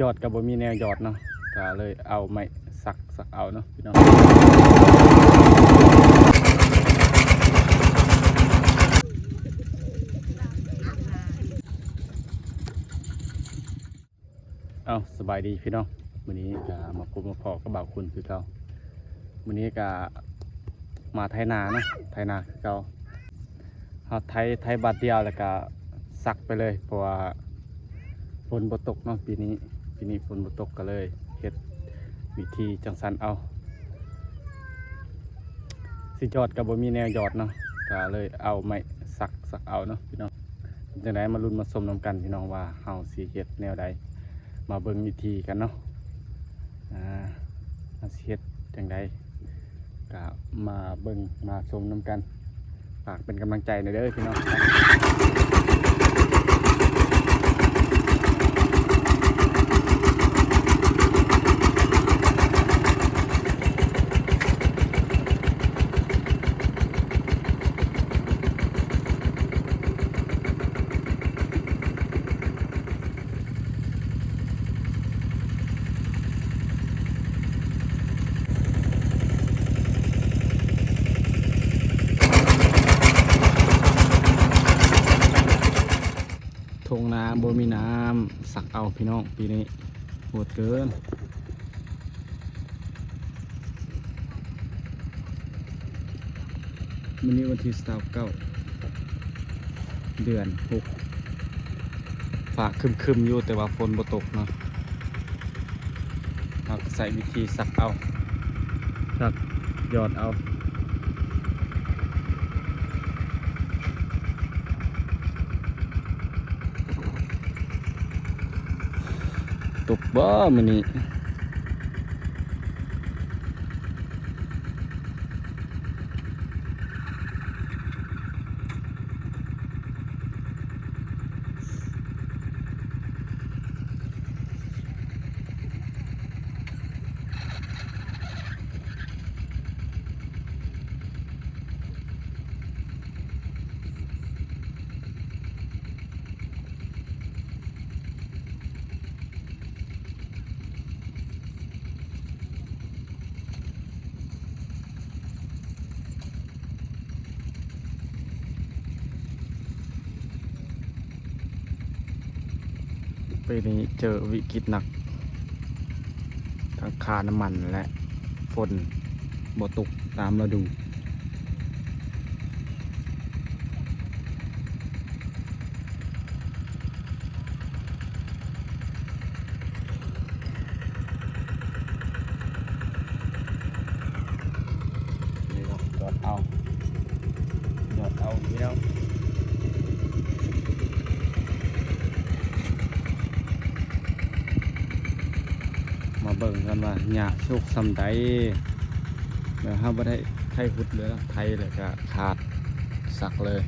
ຢອດກໍບໍ່ມີແນວຢອດເນາະ ກໍເລີຍເອົາໄມ້ສັກ ສັກເອົາເນາະພີ່ນ້ອງ. ເອົາ ສະບາຍດີພີ່ນ້ອງ, ມື້ນີ້ກໍມາພົບມາພໍ້ກັບບ່າວຄຸນຄືເກົ່າ. ມື້ນີ້ກໍມາໄຖນາເນາະ, ໄຖນາຄືເກົ່າ. ເຮົາໄຖ ໄຖບາດດຽວແລ້ວກໍສັກໄປເລີຍ ເພາະວ່າຝົນບໍ່ຕົກເນາະປີນີ້, ປີນີ້ຝົນບໍ່ຕົກ ກໍເລີຍເຮັດວິທີຈັ່ງຊັ້ນເອົາ. ຊິຢອດກໍບໍ່ມີແນວຢອດເນາະ ກໍເລີຍເອົາໄມ້ສັກ ສັກເອົາເນາະພີ່ນ້ອງ. ເປັນຈັ່ງໃດ ມາລຸ້ນມາຊົມນຳກັນພີ່ນ້ອງ ວ່າເຮົາຊິເຮັດແນວໃດ, ມາເບິ່ງວິທີກັນເນາະ. ອ່າ ເຮົາຊິເຮັດຈັ່ງໃດ ກໍມາເບິ່ງມາຊົມນຳກັນ. ຝາກເປັນກຳລັງໃຈແດ່ເດີພີ່ນ້ອງ. ທົ່ງນາບໍ່ມີນ້ຳ ສັກເອົາພີ່ນ້ອງ ປີນີ້ໂຫດເກີນ. ມື້ນີ້ວັນທີຊາວເກົ້າ ເດືອນຫົກ ຟ້າຄຶ້ມໆຢູ່ ແຕ່ວ່າຝົນບໍ່ຕົກເນາະ. ເຮົາກໍໃຊ້ວິທີສັກເອົາ ສັກຢອດເອົາ. ຕົກບໍ່ມື້ນີ້? ປີນີ້ເຈີວິກິດໜັກ ທັງຄ່ານ້ຳມັນ ແລະ ຝົນບໍ່ຕົກຕາມລະດູ. ນີ້ເນາະ ຢອດເອົາ ຢອດເອົາພີ່ນ້ອງ. ມາເບິ່ງກັນວ່າຫຍ້າສຸກສ່ຳໃດ. ແລ້ວເຮົາບໍ່ໄດ້ໄຖຫຸດເລີຍເນາະ, ໄຖແລ້ວກະຂາດສັກເລີຍ.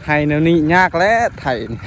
ໄຖແນວນີ້ຍາກແຫຼະ ໄຖນີ້.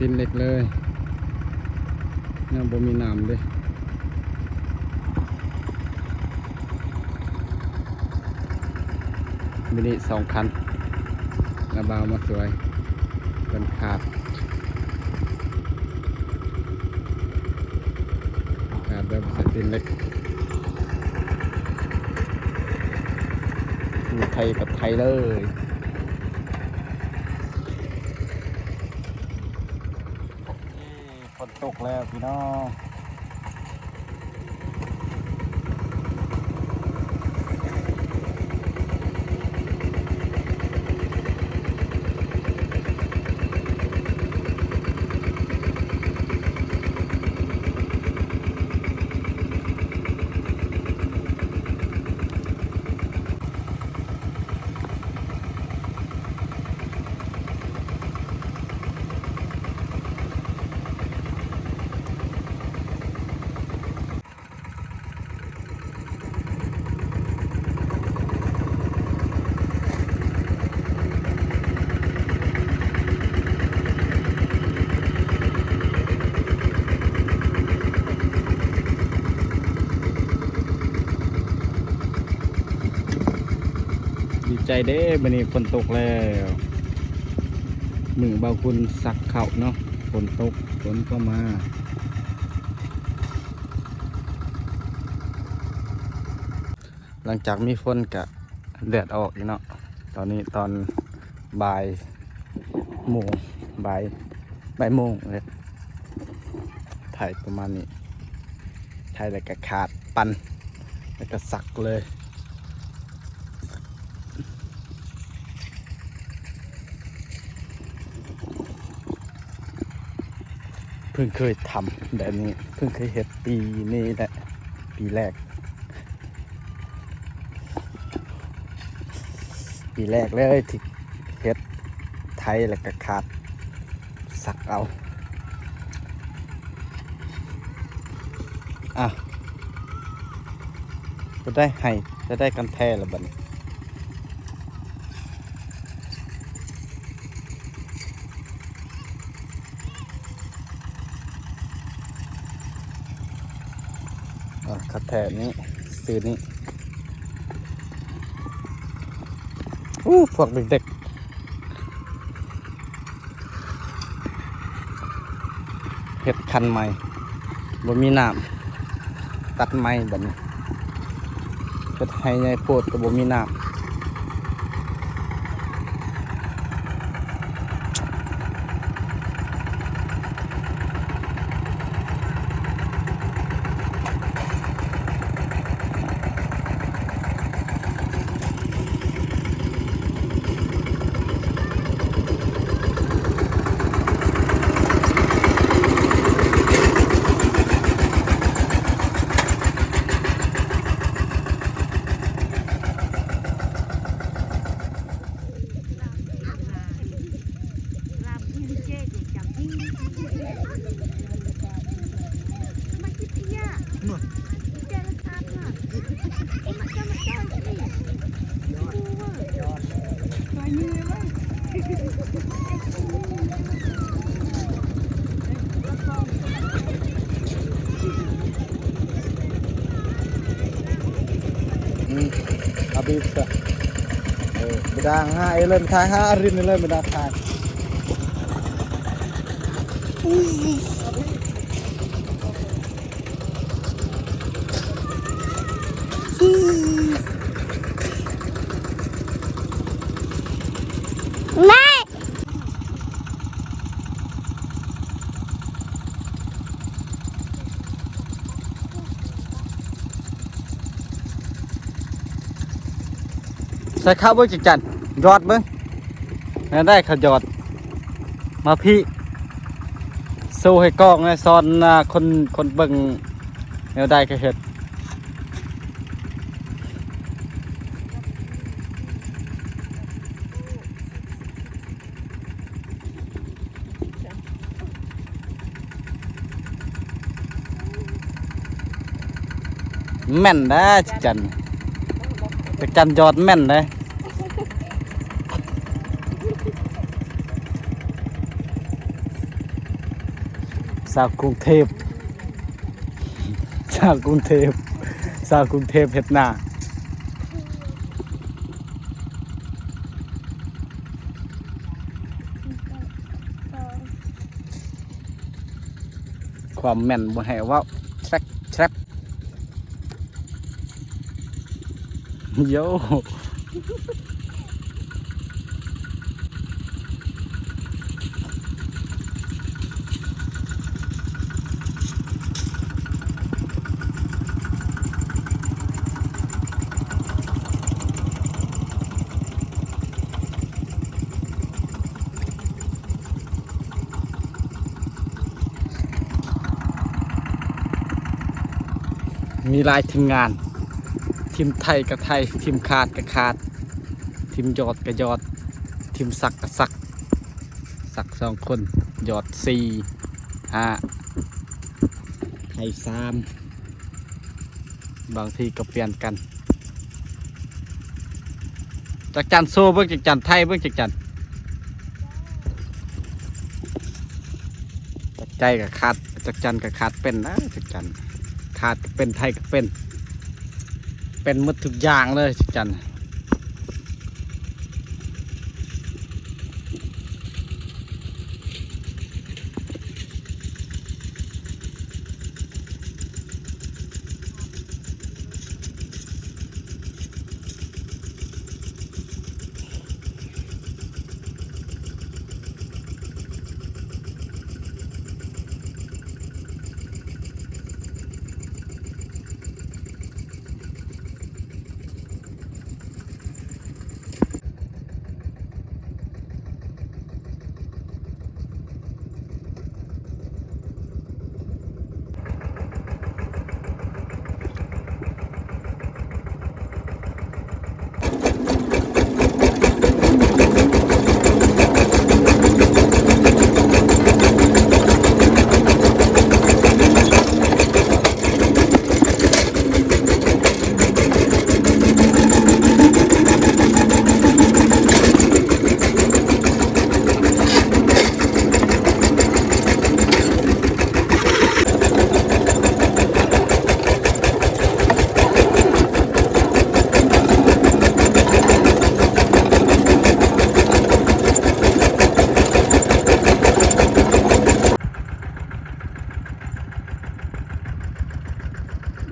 ຕີນເຫຼັກເລີຍ ຍັງບໍ່ມີນ້ຳເດ້. ມື້ນີ້ສອງຄັນ ລະບ່າວມາຊ່ວຍ ເພິ່ນຂາດ ຂາດແບບໃສ່ຕີນເຫຼັກ ໄຖກໍໄຖເລີຍ. ຝົນຕົກແລ້ວພີ່ນ້ອງ. ດີໃຈເດ້ ມື້ນີ້ຝົນຕົກແລ້ວ. ມື້ບ່າວຄຸນສັກເຂົ້າເນາະ ຝົນຕົກ ຝົນກໍມາ. ຫຼັງຈາກມີຝົນກະແດດອອກອີກເນາະ. ຕອນນີ້ຕອນບ່າຍໂມງ ບ່າຍ ບ່າຍໂມງເລີຍ. ໄຖປະມານນີ້ ໄຖແລ້ວກະຂາດ ປັ່ນ ແລ້ວກະສັກເລີຍ. ເພິ່ງເຄີຍທຳແບບນີ້ ເພິ່ງເຄີຍເຮັດປີນີ້ແຫຼະ ປີແລກ ປີແລກເລີຍທີ່ເຮັດ ໄຖແລ້ວກະຂາດ ສັກເອົາ. ອ່ະ ບໍ່ໄດ້ໃຫ້ ຈະໄດ້ກັນແທ້ລະບັດນີ້. ອ່າ ຄັກແທ້ນີ້ ຊື່ນີ້. ໂອ້ ພວກເດັກໆ ເຮັດຄັນໃໝ່ ບໍ່ມີນ້ຳ ຕັດໃໝ່ບັດນີ້. ເຮັດໄຮ່ໃຫຍ່ໂພດກໍບໍ່ມີນ້ຳ. ອືມ ອາບີບ ເອີ ບດາງຫາເອເລີນ ຖ່າຍຫາອາຣິນເລີຍ ບດາງຖ່າຍ. ໃສ່ເຂົ້າເບິ່ງຈັກຈັນ ຢອດເບິ່ງ ແນວໃດເຂົາຢອດ ມາພີ້ ໂຊໃຫ້ກ້ອງແດ່ ສອນ ອາ ຄົນ ຄົນເບິ່ງ ແນວໃດກໍເຮັດ. ແມ່ນແດ່ຈັກຈັນ ຈັກຈັນຢອດແມ່ນແດ່. ສາວກຸງເທບ ສາວກຸງເທບ ສາວກຸງເທບເຮັດນາ. ຄວາມແມ່ນບໍ່ໃຫ້ເວົ້າ ແທຣັກ ແທຣັກ ໂຢ. ມີຫຼາຍທີມງານ ທີມໄຖກໍໄຖ ທີມຂາດກໍຂາດ ທີມຢອດກໍຢອດ ທີມສັກກໍສັກ ສັກສອງຄົນ ຢອດສີ່ ຫ້າ ໄຖສາມ ບາງທີກໍປ່ຽນກັນ. ຈັກຈັນໂຊເບິ່ງ ຈັກຈັນໄທເບິ່ງ ຈັກຈັນ. ຈັກໃຈກໍຂາດ ຈັກຈັນກໍຂາດເປັນນະ ຈັກຈັນ ຂາດກໍເປັນ ໄທກໍເປັນ ເປັນໝົດທຸກຢ່າງເລີຍ ຈັກຈັນ.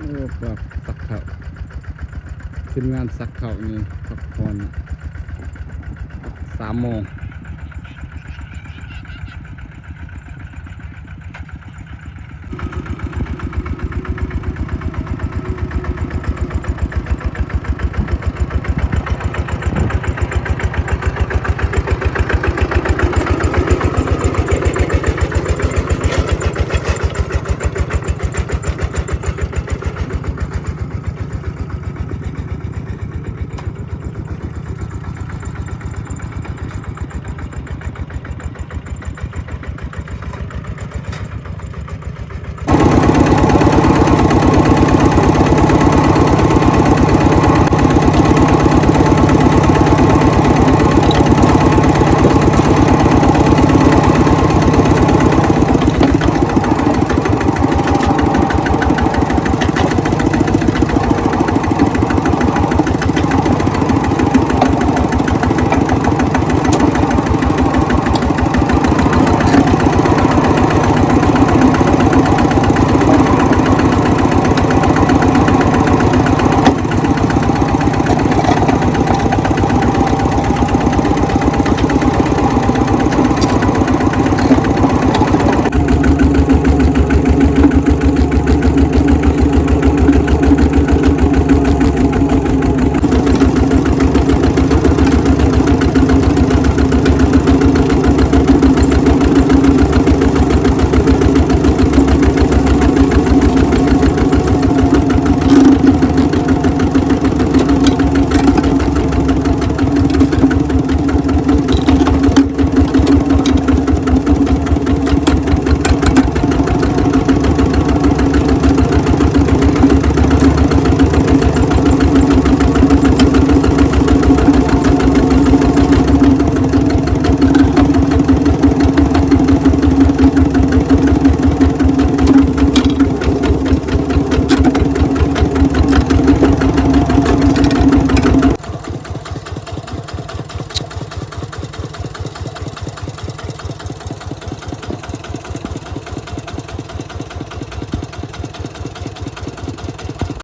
ໂອ້ ພວກສັກເຂົ້າ ທີມງານສັກເຂົ້ານີ້ພັກຜ່ອນ ສາມໂມງ.